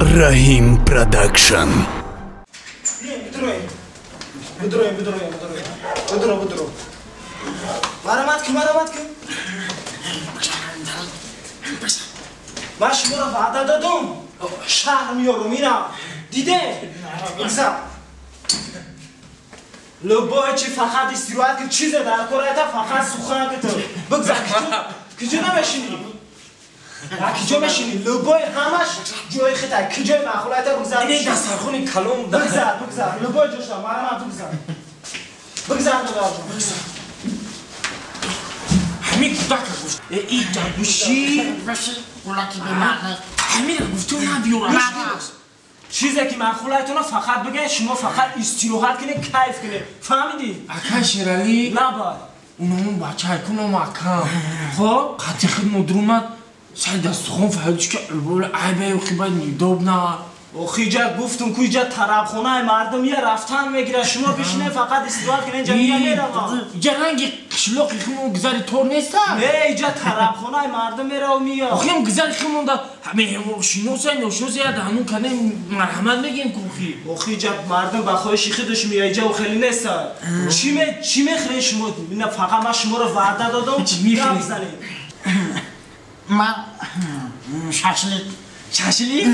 Раҳим Продакшн. Бидроем, бидроем, бидро, бидро. Марамат ки, марамат ки. Ман шуморо ваъда додум. Шаҳр меёрум ина. Диде? Бигзар. Любой чи фақат истироҳат ки чизе дар кор айта фақат сухан ки ту. Бигзар киҷо намешинӣ? Киҷо мешинӣ? Любой ҳамаш ҷои хита. Киҷои маъқул айта бигзар. Ин дастархони калон. Бигзар, бигзар. Любой ҷоша марамат бигзар. Бигзар додарҷон, бигзар. Ҳамин кӯдака гуфт. Ин ҷангушӣ. Ҳамин гуфту набиёрам. Чизе ки маъқулайтона фақат бигӯед, шумо фақат истироҳат кунед, кайф кунед. Фаҳмидӣ? Акай Шералӣ. Набай. Унамон бачаи кунам акам. Хоб, қати худ модурумад, сай дастухон фаҳмид ки айбай охи бай неудобно. Охи иҷа гуфтум ку иҷа тарабхонаи мардум я рафтан мегирад. Шумо бишинед фақат истироҳат кунед, инҷа мия меравам. Иҷа ранги қишлоқи химон гузари тор неста? Не, иҷа тарабхонаи мардум мераву мия. Охи ҳам гузари химонда шиносай ношиносай я даҳанун кардем марҳамат мегем ку охи. Охи иҷа мардум ба хоҳиши худаш мия, иҷа хеле неста. Чӣ мехӯред шумо? Ина фақат ман шуморо ваъда додам. Чӣ мехӯред? Гап занед. Ман шашлик. Шашлик?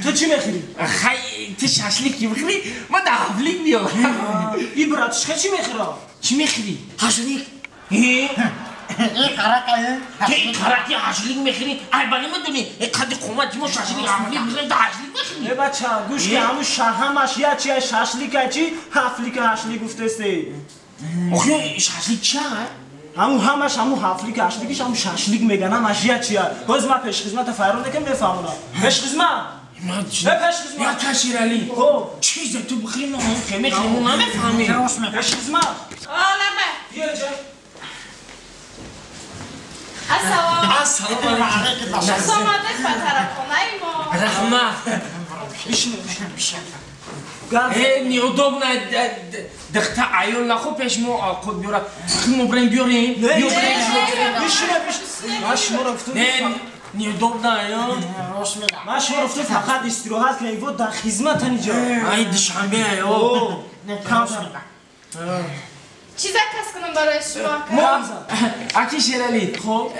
Ту чӣ мехӯрӣ? Хай, ту шашлик ки мехӯрӣ, ман да ҳафлик биёрам. И братушка чӣ мехӯрад? Чӣ мехӯрӣ? Ҳашлик. Э? Э, қарака, Ту қараки ҳашлик мехӯрӣ? Ай, ба намедонӣ, э, қади қомати мо шашлик ҳафлик мехӯрем, ту ҳашлик мехӯрӣ? Э, бача, гӯш ки ҳамун ҳамаш я чи шашлика чи ҳафлика ҳашлик гуфтесте. Охи, шашлик чи ай? Ҳамун ҳамаш ҳамун ҳафлика ҳашликиш ҳамун шашлик меган, ҳамаш я чи. Боз ман пешхизмата файрон мекунам, мефаҳмонам. Пешхизмат! Э, пешхизмат! Я Каширали. Хоб. Чизе ту бихӯрӣ, мо ҳам хе мехӯрем, мо намефаҳмем. Пешхизмат! Олама. Биё инҷа. Ассалом. Ассалому алайкум. Хуш омадед ба тарабхонаи мо. Раҳмат. Бишинед, бишинед. Гап. Э, неудобно, дихта аёл нахо пеш мо овқот биёра. Хи мо бирем биёрем. Не, Биё не, бирем. бишинед, бишинед. Ман шуморо гуфтум. Не, неудобно, аёл. Ман шуморо гуфтум фақат истироҳат кунед, во дар хизматан инҷо. Ай, Душанбе, аёл. Чиза кас кунам барои шумо? Гап зан. Аки Шерали. Хоб.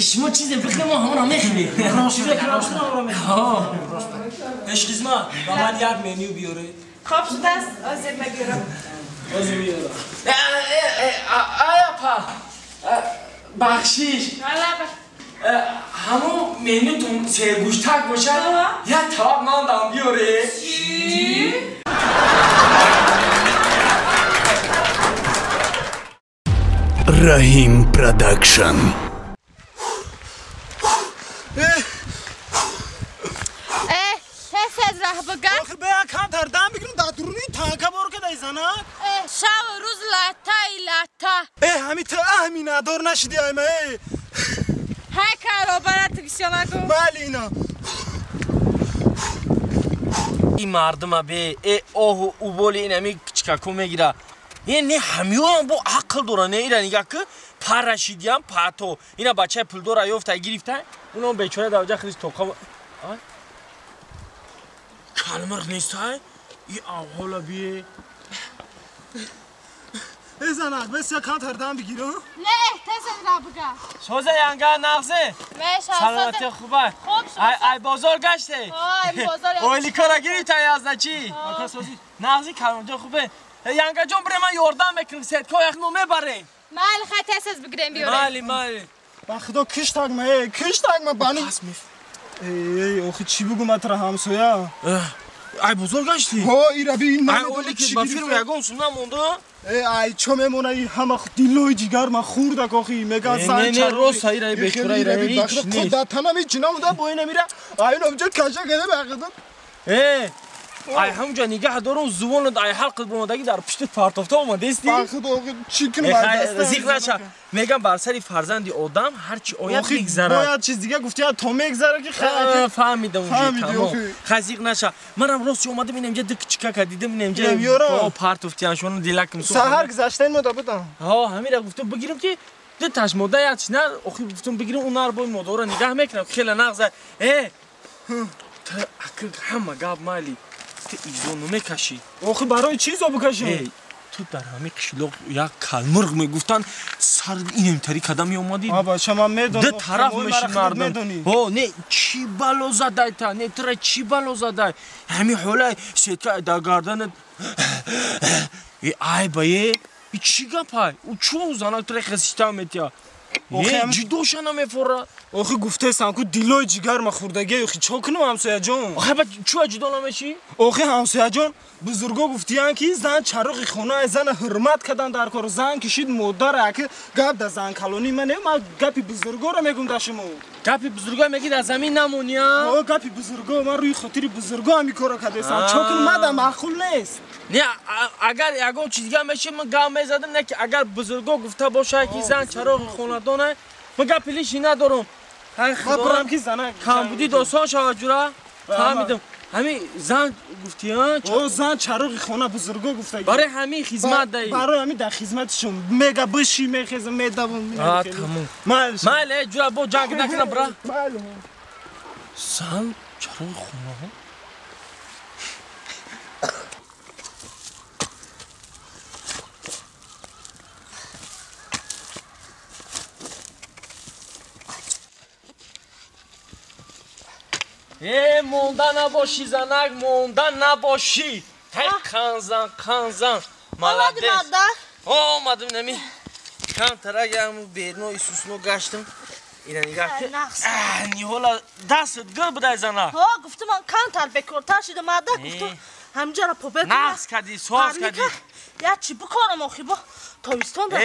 Шумо чизе бихӯред, мо ҳамонро мехӯрем. Чизе ки ман бихӯрам, ҳамонро мехӯрам. Ҳо. Пешхизмат, ба ман як меню биёред. Хоб шудааст, ҳозир мегирам. Ҳозир меёрам. Ай, апа. Бахшиш. Алаба. Ҳамон менютон сергӯштак бошад, як тавақ нон дам биёред. Чӣ? Раҳим Продакшн. Э, тез раҳ бигар. Охи бея камтар дам бигирам, дар дуруни танка бор кадай занак. Э, шаву рӯз латаи лата. Э, ҳами ту аҳми надор нашиди айма, э. Ҳай каробара тигсё нагу. Бале ина. Ин мардума бе, э, оҳу уболи ин ҳами кичкако мегира. Е, не ҳамиёам бо ақл дора, не ира нигаҳ ки парашидиям пато. Ина бачаи пулдора ёфта гирифта, унам бечора дар ҷа худиш тоқа. Ай? Калмирғ нестай? И авҳола бие. Э, занак, бес я камтар дам бигирам. Не, тез раҳ бигар. Соза янга нағзе? Меша, Саломатӣ хуба. Хуб шуд. Ай, ай бозор гаште? Ай, бозор. Ойликора гирифта язда чӣ? Ака созӣ. Нағзи калонҷо хубе. Янгаҷон бире ман ёрдам мекунам, сетко яхно мебарем. Майли, хай тез бигирем биёрем. Майли, майли. Ба худо киштагма, э, киштагма бани. Пас меф. Эй, охи чӣ бугум атра ҳамсоя? Ай бозор гаштӣ? Ҳо, ира би ин Ай намедонӣ олики чӣ ба фирм гирифта. ягон сум намонда? Э, ай чо мемона и ҳама дилои ҷигар ма хурдак охи меган Не, сан не, не, рост ира бечора ира ҳеч нест. Худа танам ҳеч намонда бо ина мира. Ай ин омҷа каша када ба худо. Э, ай ҳамҷа нигаҳ дорум зувонат ай ҳалқат бомадаги дар пуштит партофта омадести? Ба худо охи чӣ кунам Э, ай хай, дастам? зиқ наша. Мегам бар сари фарзанди одам ҳар чи ояд Охи мегзарад. бояд чиз дига гуфти то мегзара ки хай. Фаҳмидам уже Фаҳмидӣ, тамом. охи. Хай зиқ наша. Манам рост омадам ин инҷа ду кичкака дидам ин инҷа. Инам ёра. О, партофтиян шону дилакм сӯхт. Саҳар гузаштаин мода будам. Ҳо, ҳамира гуфтам бигирам ки ду таш мода як чи на, охи гуфтам бигирам унар бой модора нигаҳ мекунам хеле нағза. Э, Та акл ҳама гап майли. Ту изо намекашӣ. Охи барои чӣ изо бикашам? Эй, ту дар ҳамин қишлоқ як калмурғ мегуфтанд, сар инамтари када меомадӣ. А бача ман медонам. Ду тараф меши мардум. Ҳо, не чӣ бало задай та, не тура чӣ бало задай? Ҳамин ҳолай сетка дар гарданат. Э айба е, чӣ гапай? Ӯ чун занак тура хасита метия? Не, ҷудоша намефора. Охи гуфтесам ку дилои ҷигар ма хӯрдагӣ, охи чо кунам ҳамсояҷон? Охи ба чӯ ҷудо намешӣ? Охи ҳамсояҷон, бузурго гуфтиян ки зан чароғи хона, зана ҳурмат кадан дар кор, зан кишид модар, аки гап да зан калонӣ ман не, ман гапи бузургоро мегум да шумо. Гапи бузурго мегӣ дар замин намонӣ, а? О, гапи бузурго, ман рӯи хотири бузурго ҳами корро кардесам. Чо кунам, ман да маъқул нест. Не, агар ягон чиз дига мешид, ман гап мезадам, не ки агар бузурго гуфта бошад ки зан чароғи хонадона, ман гапи лиши надорам. Хабарам ки зана камбудӣ досон шавад ҷура. Фаҳмидам. Ҳамин зан гуфтӣ, а? О, зан чароғи хона бузурго гуфтагӣ. Барои ҳамин хизмат даӣ. Барои ҳамин дар хизматишон мега биши, мехезам, медавам. А, тамом. Майли, ҷура, бо ҷанг накунам, бра. Зан чароғи хона? Э, монда набошӣ, занак, монда набошӣ. Тай қанзан, қанзан. Молодец. Омадим нами. Камтарак яму берно Исусно гаштам. Ина нигаҳ ки. Ниҳола дастат гул будай занак. Ҳо, гуфтам ман камтар бекортар шидам, мада гуфтам ҳамҷара побе. Нақс кардӣ, соз кардӣ. Я чӣ бикорам охи бо тобистон да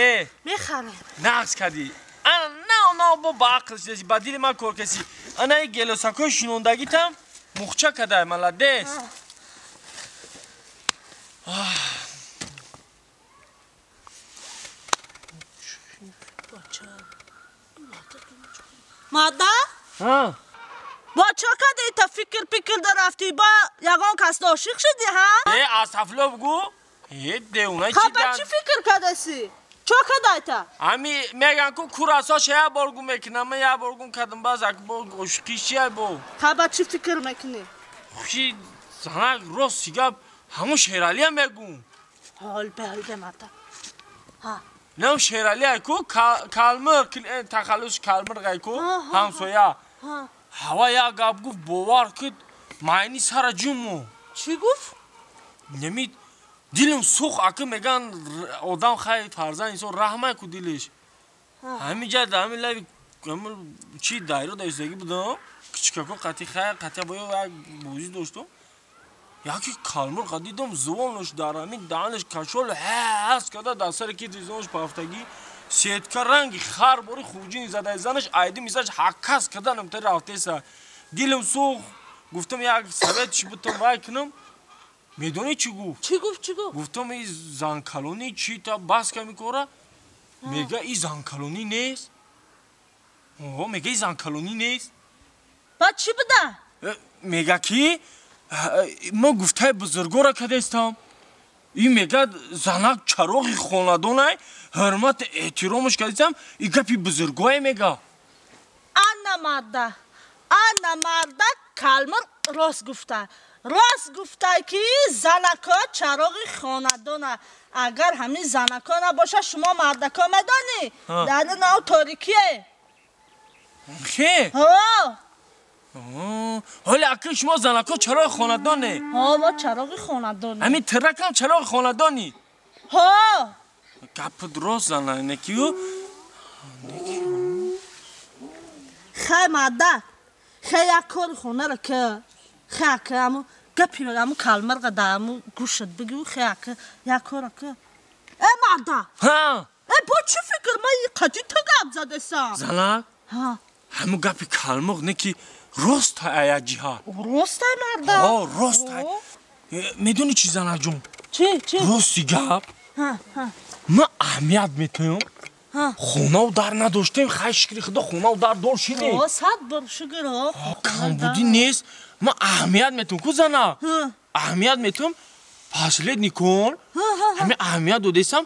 мехарам. Нақс кардӣ. Ана нав нав бо ба ақл шидаси, ба дили ман кор каси. Ана и гелосакои шинондагитам мухча кадай, молодец. Мада? Бо чо кади та фикр пикр да рафтӣ, ба ягон кас ошиқ шудӣ, ҳа? Э, астафло бугӯ. Э, девона чӣ ха, ба чӣ фикр кадаси? Чо кадайта? Ами меган ку курасош як бор гум мекунам, ман як бор гум кардам, баъз як бор ошиқиш чия бо? Ха, ба чӣ фикр мекунӣ? Хуши занак рост гап, ҳамон Шералиам мегум. Ҳол бе, ҳол бе, мада. Ҳа. Не, Шералия ку калмир, тахаллус калмир гай ку ҳамсоя. Ҳава як гап гуфт, бовар кид, майни сара ҷуму. Чӣ гуфт? Немид дилам сӯх, аки меган одам хай фарзанд инсон раҳмай ку дилиш. Ҳамин ҷа ҳамин лави ҳамин чи дайро да истагӣ будам, кичикако қатӣ хай қатия бо як бозӣ доштам. Яки калмурға дидам, звонаш дар ҳамин даҳанаш кашол ҳас када дар сари китри зонаш пафтагӣ, сетка ранги хар бори хурҷини задаи занаш айди мисаш ҳаккас када намтари рафтеса. Дилам сӯх, гуфтам як совет чи бутам вай кунам. Медонӣ чӣ гуфт? Чӣ гуфт, чӣ гуфт? Гуфтам и занкалонӣ чӣ та бас ка мекора? Мега и занкалонӣ нест. О, мега и занкалонӣ нест. Ба чӣ буда? Мега ки ма гуфтаи бузургора кадестам. И мега занак чароғи хонадонай, ҳурмат эҳтиромаш кадестам, и гапи бузургое мега. Ана марда, ана марда калмир рост гуфта. Рост гуфта ки занако чароғи хонадона. Агар ҳамин занако набоша, шумо мардако медонӣ, дар нав торикие. Хе? Ҳо. ҳоле аки шумо занако чароғи хонадоне? Ҳо, мо чароғи хонадоне. Ҳамин тиракам чароғи хонадонӣ? Ҳо. Гапат рост зана, некию? Хай марда, хай як кори хонаро ки хай аки аму гапи аму калмирға да аму гӯшат бигӯ, хай аки як кора ки. Э марда! Ҳа. Э бо чӣ фикр ман қади ту гап задесам? Занак? Ҳа. Ҳаму гапи калмиғ не ки рост ая ҷиҳат. Ростай марда? Ҳо, ростай. Медонӣ чӣ занаҷон? Чӣ, чӣ? Рости гап. Ҳа, ҳа. Ман аҳамият метоям. Хонаву дар надоштем, хай шукри худо хонаву дар дор шидем. Ҳо, сад бор шукр, ҳо. Камбудӣ нест. Ман аҳамият метоям ку зана? Аҳамият метоям. Последний кон. Ҳамин аҳамият додесам.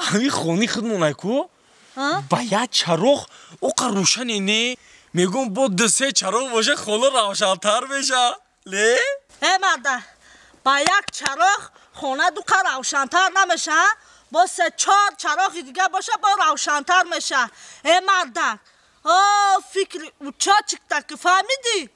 Ҳамин хони худмонай ку. Ба як чароғ оқа рӯшане не. Мегум бо ду-се чароғ боша, хона равшантар меша. Ле? Э марда, ба як чароғ хона дуқа равшантар намеша, бо се-чор чароғи дига боша, бо равшантар меша. Э марда, о фикри учочикта ки фаҳмидӣ?